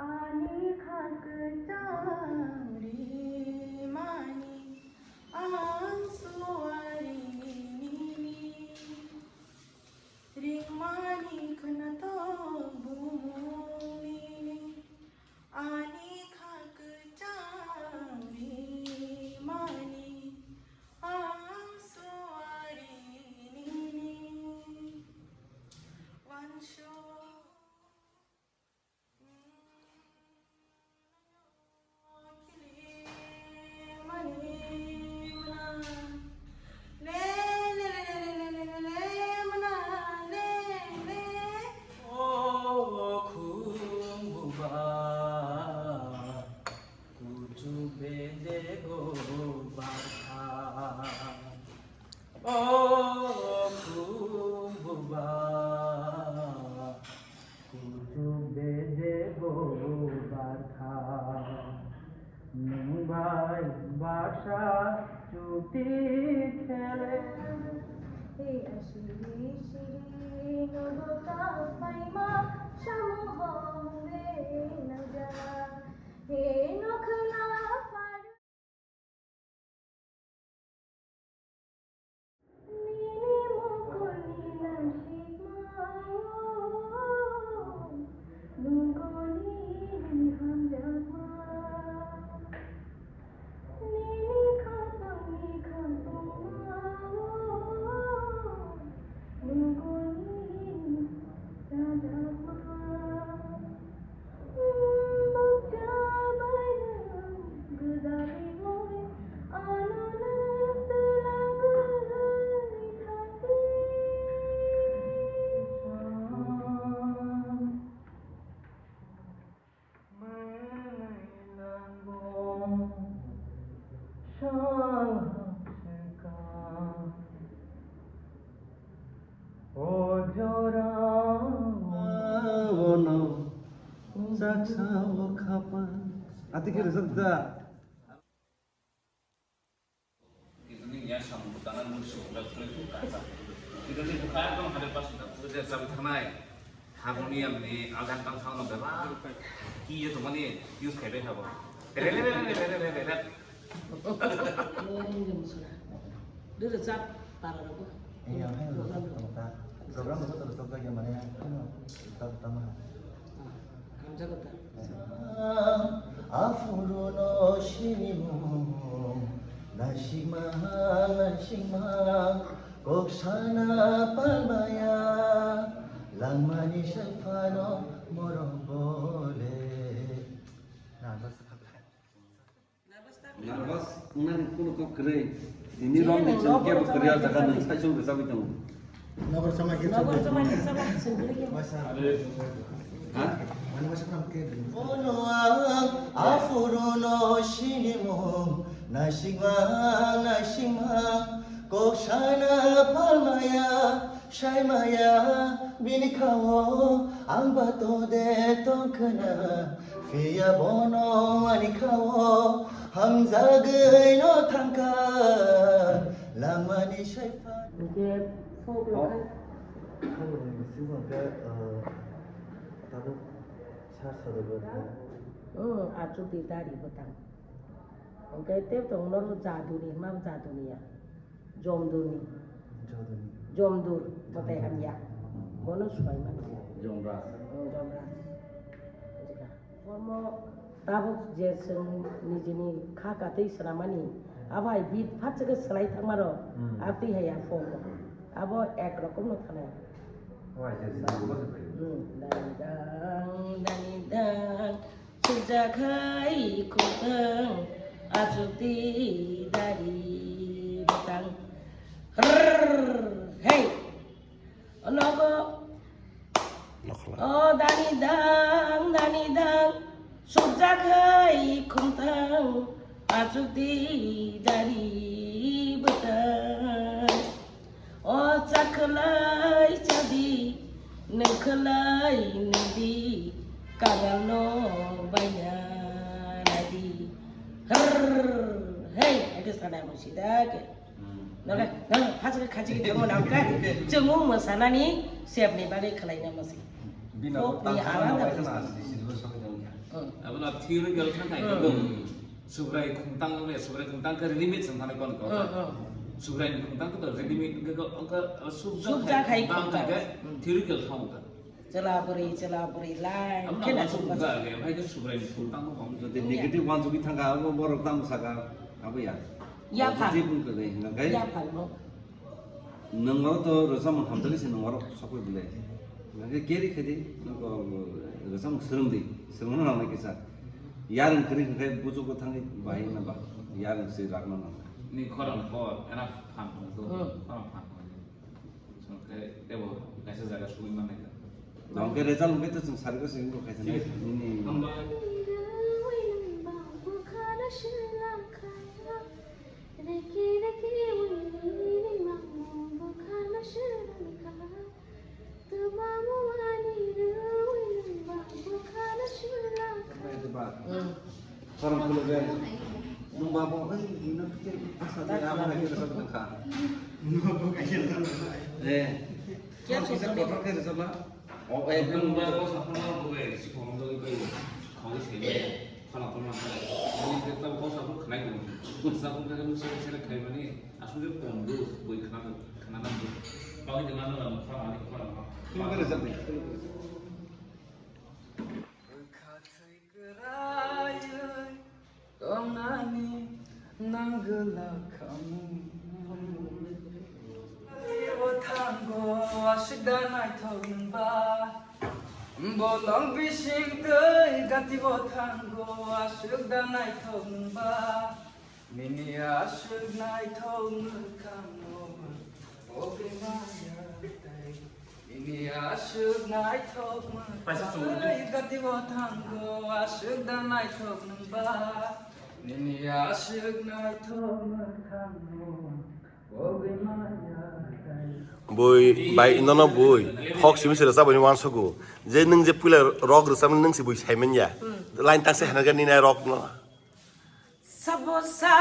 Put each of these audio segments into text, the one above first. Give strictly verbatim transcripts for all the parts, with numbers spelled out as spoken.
Ani khak chang rimani ang suari nini. Ringmani khwnathok bumung nini. Ani khak chang rimani ang suari nini. Wansuk O khumbuba, kuchuk beje bo barkha, nwng bai baksa chukti khele. He asiri siri nogo ta paima samu home naja. He nokhna paru. Ati kiri sakda. Kidani ya samung tangan musuh, tak boleh buka. Kidani buka, ekdom hundred percent tak boleh dia cabi thangnai. Harmonium ni agan tang thang no bela. Ki ye tumani use khai bai habo. Re, re, re. Dulu cap para rogo. Iya, hai, program rogo. Program rogo terus terus lagi mana ya? Anu, tak utama. Hamjakgo ta. Aphuru no sinimung, naisingma, naisingma, kok sana palmaya, langmani sai phano morok bole. Nah, bas. Nervous wngnani kunu kok kwrwi. Nini rong ni chwng kebo kwrwi, o jaga nwng saichung rwchapwi tongo. Nogor sama ke Nogor sama ke sama sendiri ke. Masa. Ha? Mani masa nam ke. Ono ang aphuru no sinimung, naisingma, naisingma, kok sana palmaya, saimaya, bini khao ang bato de tongkhna. Phiya bono ani khao hamjagwi no thangkha, lamani saipan. Hwnkhe phone khe. Phone ni simi hwnkhe, uh, tabuk sar sajagwi. Oh, achukdi dari bwtang. Hwnkhe tei tong norok jaduni hwnma jaduni ya. Jomdurni. Jomdurni. Jomdur, batai hamya. Bono swbai mani. Jomraj. Hmm, Jomraj. Jika. Bomo tabuk je chwng nijini kha katwi swnamani, abo hai bit phat chwkhe swlai thangmaro, hmm, atwi hai ya phone. Abo ek rokom no thanai. Oh, hai se, se, se, se. Hmm, dang, dang, dang, dang. Sukjakhai khotang, achukdi dari bwtang. Rrrr, hey! Nogo. Nokhla. O dani dang, dani dang, sukjakhai khotang, Achuk di dari bwtang. O chakhlai chadi, nungkhlai nungdi, kangal no baiya nadi. Hrrrr, hey, ake sana mo sida ke. Nole, nole, haji ke khaji ke tamo nam ka. Chungu mo sana ni, siap ni bagi khalai na mo si. Bina Kok ni tang ala tang na da wai bagi sana sana. Sini lo sampai jauh. Hmm. Abla theoretical thang kai Hmm. ko. Subrai khungtang le, subrai khungtang ke readymade sang thani kon ko. Hmm, hmm. Subrai ni khungtang ko readymade ke ko, ko, subjak Subjak hai hai khungtang khungtang. Ke Hmm. theoretical thang ka. Chwla bwrwi, chwla bwrwi lai Amo khela na sung sung ka ga, hai ke subrai ni khungtang ko bang. Jodi Ya. Negative one jugi thang ka, abo borok tang saka, abo ya. Ya pha. Positive wng kwrwi, hwnka khe Ya pha mo. Nwng oro to rwchapmung hamjakgwi se nwng oro sokwi bwle. Hwnka khe carry khe di, nwng ko rwchapmung swrwng di, swrwngna nangnai kisa. Yarwng kwrwi hwnka khe buchuk bwthangwi bahai wngna ba, yarwng se rakna nangnai. Ni khorang hor, ena phan hor do, Hmm. khorang phan hor. Song khe tebo kaisa jaga sugwi mannai da. Hwnka khe result hwnka khe to chwng sari ko se wngkha khaisa nai. Nini Hamba. Khorang khuluk ya. Nung ba bo, oi, ino khe asa de ama lagi result kha. Eh. Kya Kisa song kotor khe result la. Oh, eh, Nung ba ko sa phone lo bo, eh, si phone lo bo, eh, khawai se ne. Khana phone ma kha. Ni ke ta ko sa phone khnai ko. Sa phone ka nung sa se khai mani. Aswk khe kom do, bui khna, khna nang do. Bagwi de mano la, khna ani khna ma. Khuluk khe result ni, khuluk khe result. Bwkha thwi kwraiwi tongnani nang gwlak khamu. Thango aswk da naithok nwng ba. Bolong bising twi gati bo thango aswk da naithok nwng ba. Nini aswk naithok mwkhangno bogwi maya tai. Nini aswk naithok Paisa mwkhangno chumui. Gati bo thango aswk da naithok nwng ba. Nini aswk naithok mwkhangno bogwi maya tai. Bui bai nono bui hok simi sira saboni wansugo je nwng je puila rok rwchapmani nwng se bui saimanya. Line tangse hanaga nini rok no. Sabo sa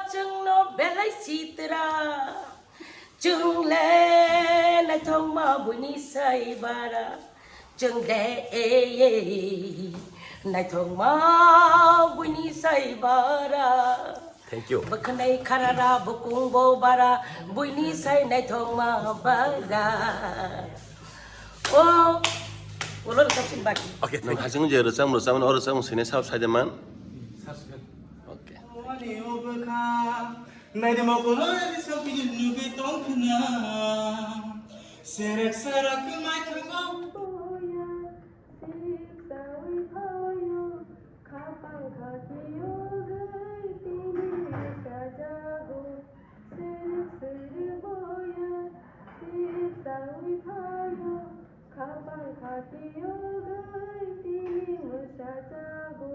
chwngno belai sitra, chwng le naithokma buini sai bara, chwng le naithokma buini sai bara. Thank you. Bwkhanai kharara bukung bo bara, buini sai naithokma bara. O, ulo rwchapsini baki. Okay, nwng thank you. Hasing je rwcham rwcham o rwcham sini sab sai de man. Okay. Ani o bwkha, naidi mokolo ani sokini nugwi tongkhna. Serek serak mai thango. Boya, sik sawi phayo, khapang khatiyo gai tini sajago. Siri siri boya, sip sawi phayo, khapang khatiyo gai tini mwsajago.